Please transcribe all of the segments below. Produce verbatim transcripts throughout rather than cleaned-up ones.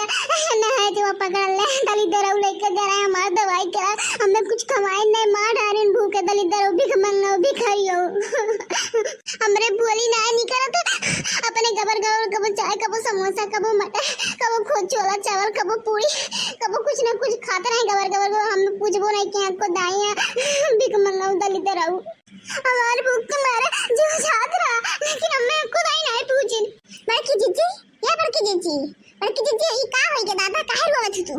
नहीं जो पकड़ ले, दलिद्दरऊ लइके गए हमार दवाई करा, हमें कुछ खवाई नहीं, मार डारिन भूखे दलिद्दरऊ, भिख मंगऊ, भिखारियो। हमरे बोली ना निकलत, अपने गबर गबर कबो चाय, कबो समोसा, कबो मटर, कबो खो-, छोला चावल, कबो पूरी, कबो कुछ ना कुछ खात रहे गबर गबर गबर। हम पूछबो नहीं कि आपको दाई है, भिख मंगऊ दलिद्दरऊ। हमार भूख के मारे जो जात रहा, लेकिन हमें आपको दाई नहीं पूछिन। बड़की जीजी, ये बड़की जीजी, बड़की जीजी, ई का होई गे दादा, काहे रोवत हू तू?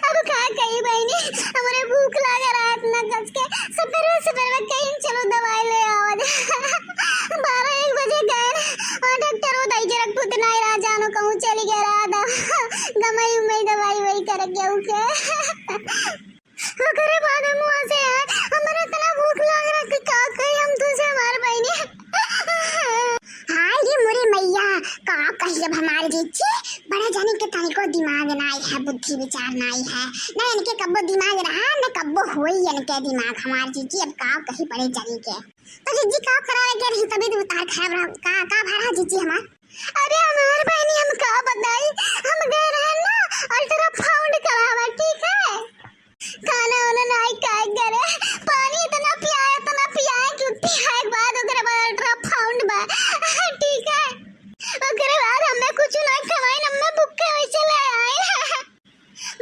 अब का कही बहिनी, हमरे भूख लागे रहा इतना कस के, सबेरे सबेरे में कहीं चलो दवाई ले आवा जा। बारह एक बजे गए रहे, और डॉक्टर वो दाई जरा खुद नहीं रहा, जानो कहूँ चली गया रहा, दवा गमई उमई दवाई वही कर गया उके। ओकरे बाद हम वहाँ से आए, हमरा इतना भूख लाग रहा कि का कही हम तुझसे हमार बहिनी। हाय रे मोरे मैया, का कही अब हमार जीजी, बड़े जनी के तनिको दिमाग नाई है, बुद्धि विचार नाई है, न इनके कब्बो दिमाग रहा, न कब्बो होई इनके दिमाग हमार जीजी, अब का कही बड़े जनी के। तो जीजी का करावे के रही, तबीयत उतार खराब रहा, का, का भा रहा जीजी हमार? अरे हमार बहिनी हम का बताई, हम गए रहे ना ultrasound करावा, ठीक है? खाना वाना नाई खाए करे, पानी इतना पियाए, इतना पियाए कि पियाए के बाद ओकरे बाद ultrasound बा, ठीक है? ओकरे बाद हमें कुछ नाई खवाइन, हमें भूखे वैसे ले आए।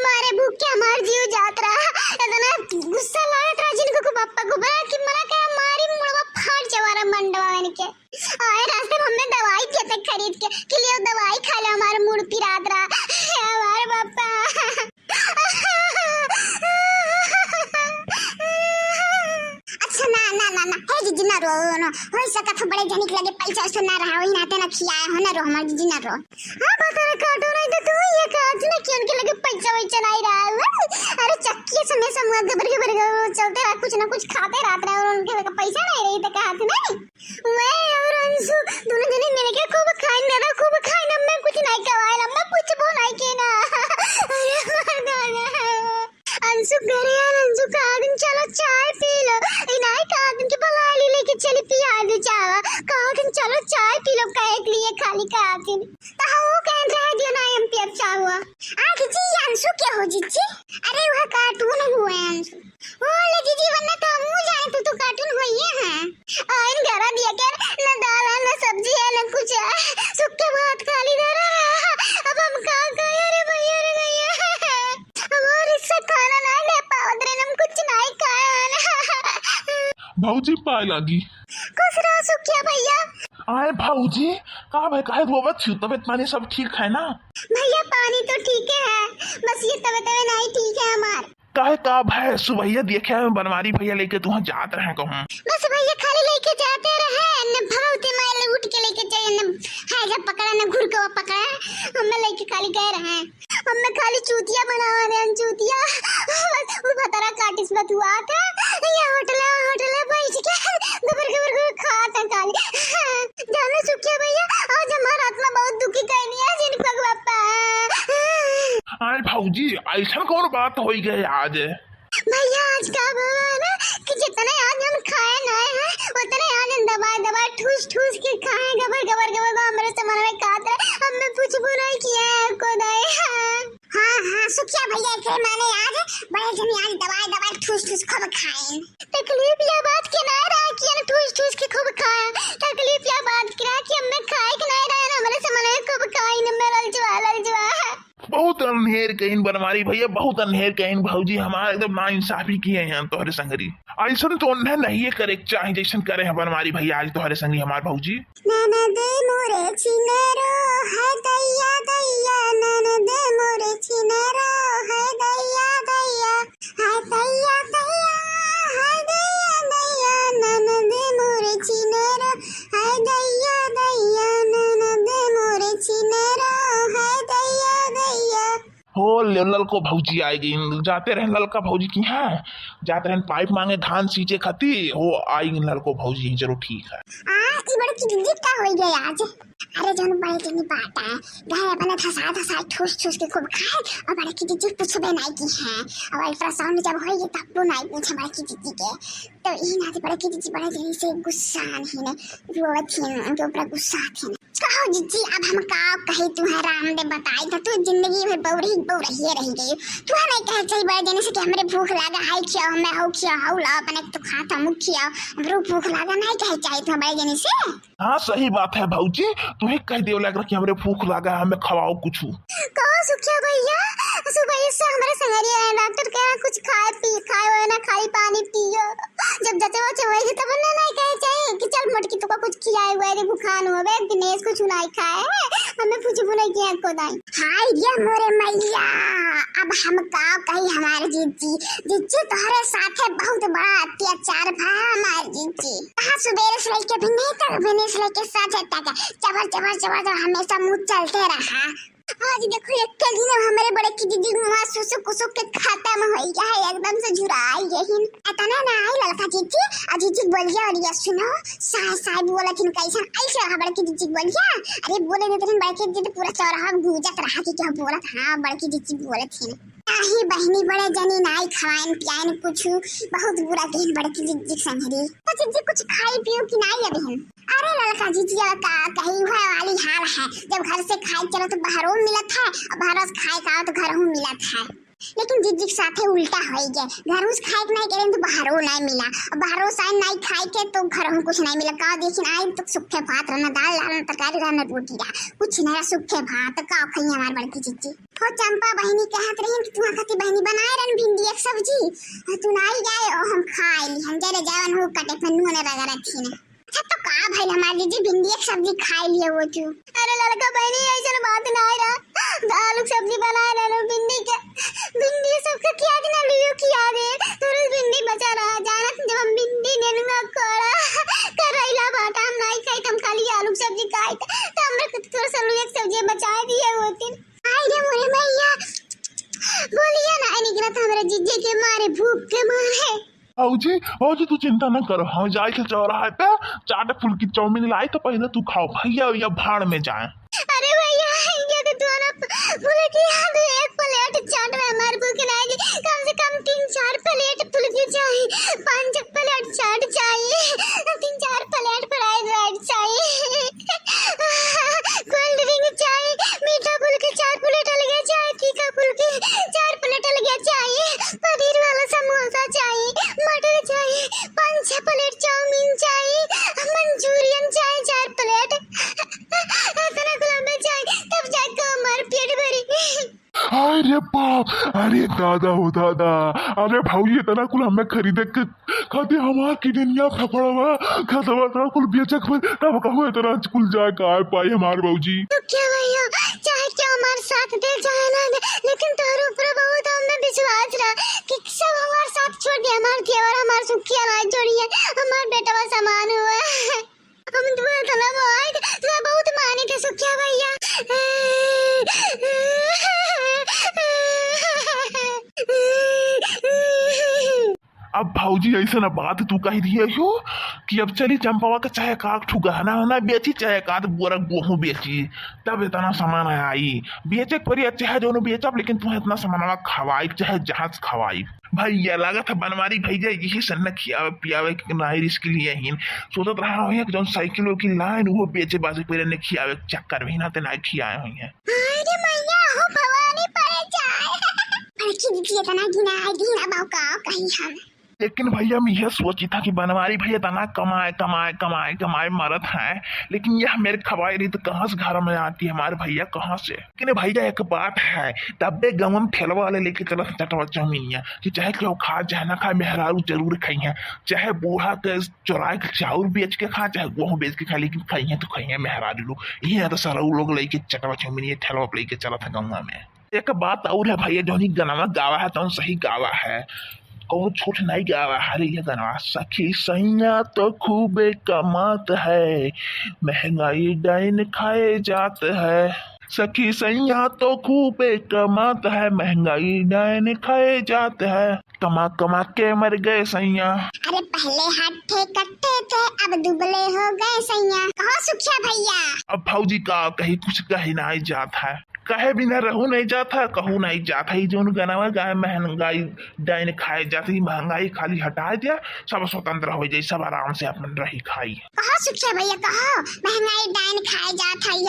मारे भूख के हमार जीव जात रहा, इतना गुस्सा लागत रहा जिनको को पप्पा को बड़ा कि मना करा मारी मुड़वा फाट जवारा मंडवा इनके। आए रास्ते में हमने दवाई दिया था खरीद के कि लियो दवाई खा ले, हमार मुड़ पिरात रहा। हे हमार पप्पा। अच्छा ना, ना, ना, ना, हे जीजी ना रो, ना। हो सकत हो बड़े जनी के लगे पैसा वैसा ना रहा, वही नाते ना खियाए हो, ना रो हमार जीजी ना रो। हाँ, बता रहे काटो नहीं तो तू ये कहा थी ना कि उनके लगे पैसा वैसा नहीं रहा है। अरे चक्की समय समूह गबर गबर गबर चलते रहा, कुछ ना कुछ खाते रहते रहे और उनके लगे पैसा नहीं रही तो कहा थी नहीं। मैं और अंशु दोनों जने मिलके खूब खाइन दादा, खूब खाइन, अम्मा कुछ नहीं खवाए, अम्मा कुछ वो नहीं के ना। अरे हमार दादा। अंशु घरे आल, अंशु कहा दिन चलो चाय पी लो। इनाय कहा दिन के बलाली लेके चली पिया दे चावा। कहा दिन चलो चाय पी लो, कहे के लिए खाली कहा दिन। तो हम वो कह रहे दियो ना हम पियब चावा। आ जीजी, अंशु के हो जीजी? अरे वह cartoon हुए अंशु। ओ ले जीजी, वरना तो हमहू जाने तू तो cartoon होइए हैं। आइन घरा दिया कर, न दाल है, न सब्जी है, न कुछ है। सुक्के भात खाली धरा है। अब हम का कहे रे भैया रे भैया। हमार रिक्शा खाना ना ले पावत रे, हम कुछ नहीं खाए हैं। भौजी पाए लागी। खुश रहो सुखिया भैया। आए भौजी, का भाई काहे रोवत छी? तबीयत पानी सब ठीक है ना? भैया पानी तो ठीक है, बस ये तबीयत नहीं ठीक है हमार। काहे का भाई सुबहिया देखे बनवारी भैया लेके तुहाँ जात रहे कहूँ। बस भैया खाली लेके जाते रहे, न भगवती माई ले उठ के लेके जाए, न है जब पकड़ा, न घुर के वो पकड़ा, हमें लेके खाली गए रहे। हमें खाली चूतिया बनावा दे, हम चूतिया। बस वो भतरा काटिस बतुआ था, ये होटल, होटल बैठ के गबर गबर गबर खात है खाली। जानो सुखिया भैया, आज हमार आत्मा बहुत दुखी कर दिया जिनको बापा। आए भौजी, ऐसन कौन बात होई गए आज? भैया, आज का भवा है ना कि जितने आज हम खाए ना है, उतने आज हम दबाए दबाए ठूस ठूस के खाए, गबर गबर गबर गबर हमरे से मन में खात रहे, हमने कुछ बुराई किया है आपको दाई। हाँ, हाँ, सुखिया भैया, एकरे माने आज बड़े जनी आज दबाए दबाए ठूस ठूस खूब खाए। तकलीफ यह बात के ना रहा कि हम ठूस ठूस के खूब खाए, तकलीफ यह बात के रहा कि हमें खाए के ना रहा, हमरे से मन में खूब खाए, हमें ललचवा, ललचवा। बहुत अन्हेर कइन बनवारी भैया, बहुत अन्हेर कइन भौजी, हमार एकदम नाइंसाफी किहे हैं तोहरे संगरी। ऐसन तो उन्हें नहीं करे के चाही जैसन करे हैं बनवारी भैया आज तोहरे संगरी हमार भौजी। ननद मोरे छिनरो है दैया दैया, ननद मोरे छिनरो है दैया दैया, है दैया दैया, है दैया दैया, ननद मोरे छिनरो है दैया दैया, ननद मोरे छिनरो है दैया दैया। हो ले, ललको भौजी आइ गई। जाते रहे ललका भौजी की, हाँ, जाते रहे पाइप मांगे धान सींचे खातिर, हो आइ गई ललको भौजी, चलो ठीक है। आ, ई बड़की दीदी का होई गए आज? अरे जौन बड़े जनी बाटा है, गए अपने धसा धसा ठूस ठूस के खूब खाए, और बड़की दीदी पूछबे नहीं की है। और अल्ट्रासाउंड जब होई तब वो नहीं पूछे बड़की दीदी के। तो यही नाते बड़की दीदी बड़े जनी से गुस्सा नहीं ने, रोवत थी, उनके ऊपर गुस्सा थी। आओ जीजी, अब हम का कही तुहैं, राम दे बताई तो तू जिंदगी भर बौरही बौरहिए रहि गई। तुहैं नहीं कहे चाहिए बड़े जने से कि हमरे भूख लागा है, खियाओ, मैं हौ खियाओ, हौ लाओ, अपने तो खात हम खियाओ, हमरो भूख लागा नहीं कहे चाहिए तुहैं बड़े जने से। हाँ, सही बात है भौजी, तुहैं कह देवे लाग रहा कि हमरे भूख लागा है, हमें खवाओ कुछ। कहो सुखिया भैया, सुबह से हमरे संगरिया है, डॉक्टर कहा कुछ खाए पी, खाए हुए ना, खाली पानी पियो। जब जचे वचे वही तब ना, नहीं कहे चाहिए कि चल मोटकी तुका कुछ खियाए हुए रे, भुखान हो बे, दिनेश कुछ नहीं खाए, हमें कुछ नहीं किया को दाई। हाय रे मोरे मैया, अब हम का कही हमारे जीजी, जीजी तोहरे साथे बहुत बड़ा अत्याचार भा हमारे जीजी। कहा सुबेरे से लेके भी नहीं तक, बिनेश लेके साथे तक चबर चबर चबर चबर हमेशा मुँह चलते रहा। आज देखो, एक दिन हमरे बड़की दीदी मुआ सुसुक उसुक के खत्म होई गया है, एकदम से झुराई गई हिन। इतना ना आई ललका जीजी, आ जीजी बोलिया और ये सुनो, साय साय बोलत हिन कैसन, ऐसे रहा बड़की जीजी बोलिया। अरे बोले नहीं तो बड़की दीदी पूरा चौराहा में गूंजत रहा कि क्या बोलत, हाँ बड़की जीजी बोलत हिन। नाही बहिनी बड़े जनी नाई खवाइन पियाइन कुछ, बहुत बुरा दिन बड़की जीजी संगरी। तो जीजी कुछ खाई पियो कि नाई अभी हम? अरे ललका जीजिया का कही हुआ वाली हाल है, जब घर से खाए चलो तो बाहरों मिलत है, और बाहरों से खाए का आओ तो घरों मिलत है। लेकिन जीजी के साथे उल्टा होई गए, घरों से खाए के नहीं करे तो बाहरों नहीं मिला, और बाहरों से नहीं खाए के तो घरों कुछ नहीं मिला। का देखिन आई तो सूखे भात रहना, दाल रहना, तरकारी रहना, रोटी रहा, कुछ नहीं रहा, सूखे भात। का खाई हमार बड़की जीजी? हो चंपा बहिनी कहत रही कि तुहा खातिर बहिनी बनाए रहन भिंडी एक सब्जी, और तू नाई जाए ओ हम खाए ली, हम जरे जावन हो कटे पे नून रगड़त थी ना। अच्छा तो का भइल हमार जीजी, भिंडी एक सब्जी खाए लिए वो तू? अरे ललका बहिनी, ऐसन बात ना रहा। आलू के सब्जी बनाए रहलो, भिंडी के, भिंडी सबके खिया दे ना, लियो खिया दे। थोड़ा भिंडी बचा रहा, जानत जब हम भिंडी, नेनुआ, कोड़ा, करैला, भाटा हम नहीं खाई, हम खाली आलू के सब्जी खाई, तो हमरे को थोड़ा सा लुए के सब्जी बचा दिए होती। आई रे मोरे मैया, बोलिए ना, निकला था हमारे जीजे के मारे, भूख के मारे। भौजी, भौजी, तू चिंता न कर, हम जाए के चौराहे पे चाट फुल्की चाउमीन लाई तो पहले तू खाओ, भैया भैया भाड़ में जाए। अरे भैया, ये तो तू ना फुल्की याद, एक प्लेट चाट में हमार भूख ना जी, कम से कम तीन चार प्लेट फुल्की चाहिए, पाँच प्लेट चाट चाहिए, तीन चार प्लेट फ्राइड राइस चाहिए, कोल्ड ड्रिंक चाहिए, मीठा फुल्की चार प्लेट अलगे चाहिए, तीखा फुल्की चार प्लेट अलगे चाहिए, पनीर वाला समोसा चाहिए, मटर चाहिए, पाँच छह प्लेट चाउमीन चाहिए, मंचूरियन चाहिए चार प्लेट, इतना गुलाब जाए तब जाके हमार पेट भरी। अरे बाप, अरे दादा हो दादा, अरे भौजी इतना कुल हमें खरीदे के खातिर हमार किडनिया फफड़वा खतवा इतना कुल बेचक पर तब कहूँ इतना कुल जाए का पाई हमार भौजी। तो क्या भैया, चाहे क्या हमार साथ दे चाहे ना दे, लेकिन तोहरे ऊपर बहुत हमें विश्वास रहा कि सब हमार साथ छोड़ दे, हमार देवर हमार सुखिया ना छोड़िए, हमार बेटवा समान हुआ। हम तुम्हें इतना मोहाई थे, तुम्हें बहुत मानी थे सुखिया भैया। अब भौजी ऐसा ना बात तू कह दिए हो कि अब चली चंपावा के चाहे काक ठू गहना होना बेची, चाहे काक बोरा गेहूं बेची, तब इतना सामान आई बेचे के परी। चाहे दोनों बेचब, लेकिन तुम्हें इतना सामान खवाई, चाहे जहाज खवाई। भैया, लागत है बनवारी भैया यही से न खियावे पियावे के नाई रिस्क लिए हीन। सोचत रहा हुई कि जौन साइकिल वाइकिल लाइन वो बेचे बाजे पहले न खियावे के चक्कर में ना ते ना खियाए हुई है। अरे मैया हो भवानी पड़े जाए। बड़की दीदी इतना घिना है, घिना बाऊ का कहीं हम। लेकिन भैया, हम यह सोची था कि बनवारी भैया इतना कमाए, कमाए, कमाए, कमाए मरत है, लेकिन यह मेरे खवाई रही तो कहाँ से घर में आती है हमारे भैया, कहाँ से? लेकिन भैया, एक बात है, तब्बे गाँव में ठेलवा वाले लेके चलत हैं चटवा चौमिनिया, कि चाहे केहू खा, चाहे ना खाए, मेहरारू जरूर खाई हैं, चाहे बूढ़ा के चोराए के चाउर बेच के खा, चाहे गेहूं बेच के खा, लेकिन खाई हैं तो खाई हैं मेहरारू लोग। यही है तो सरऊ लोग लेके चटवा चौमिनिया ठेलवा पे लेके चलत है गाँव में। एक बात और है भैया, जौन ई गनवा गावा है, तौन सही गावा है, कौनो झूठ नहीं गावा है रे ये गनवा। सखी सैया तो खूबे कमात है, महंगाई डाइन खाए जात है। सखी सैया तो खूबे कमात है, महंगाई डाइन खाए जात है। कमा कमा के मर गए सैया। अरे पहले हट्ठे कट्ठे थे, अब दुबले हो गए सैया। कहो सुखिया भैया। अब भौजी का कही, कुछ कही नहीं जात है। कहे बिना रहू नहीं जात है, कहू नहीं जात है। ई जौन गनवा गाए महंगाई डाइन खाए जात है, महंगाई खाली हटाए दिया, सब स्वतंत्र हो जाई, सब आराम से अपन रही खाई। कहो सुखिया भैया, कहो, महंगाई डाइन खाए जात है, ई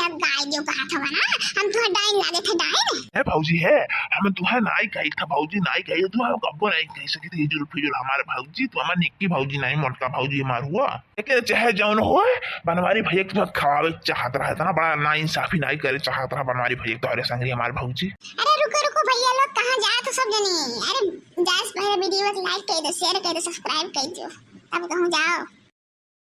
जो कहा था ना, हम तुहार डाइन लागे थे, डाइन। है भौजी, है, हम तुहार नाई कही था भौजी, नाई कही, तू हम कब्बो नाई कही सकी थे, हिजुल फिजुल हमारे भौजी, तू हमार निक्की भौजी नाई, मोटका भौजी हमार हुआ। लेकिन चाहे जौन होए, बनवारी भैया के तुहार खवावे के चाहत रहा था ना, बड़ा नाइंसाफी नाई करे चाहत रहा बनवारी भैया के तोहरे संगरी हमार भौजी। अरे रुको रुको भैया लोग, कहाँ जाए तो सब जनी? अरे जाए से पहले वीडियो को लाइक कर दो, शेयर कर दो, सब्सक्राइब कर दो, तब कहूँ जाओ।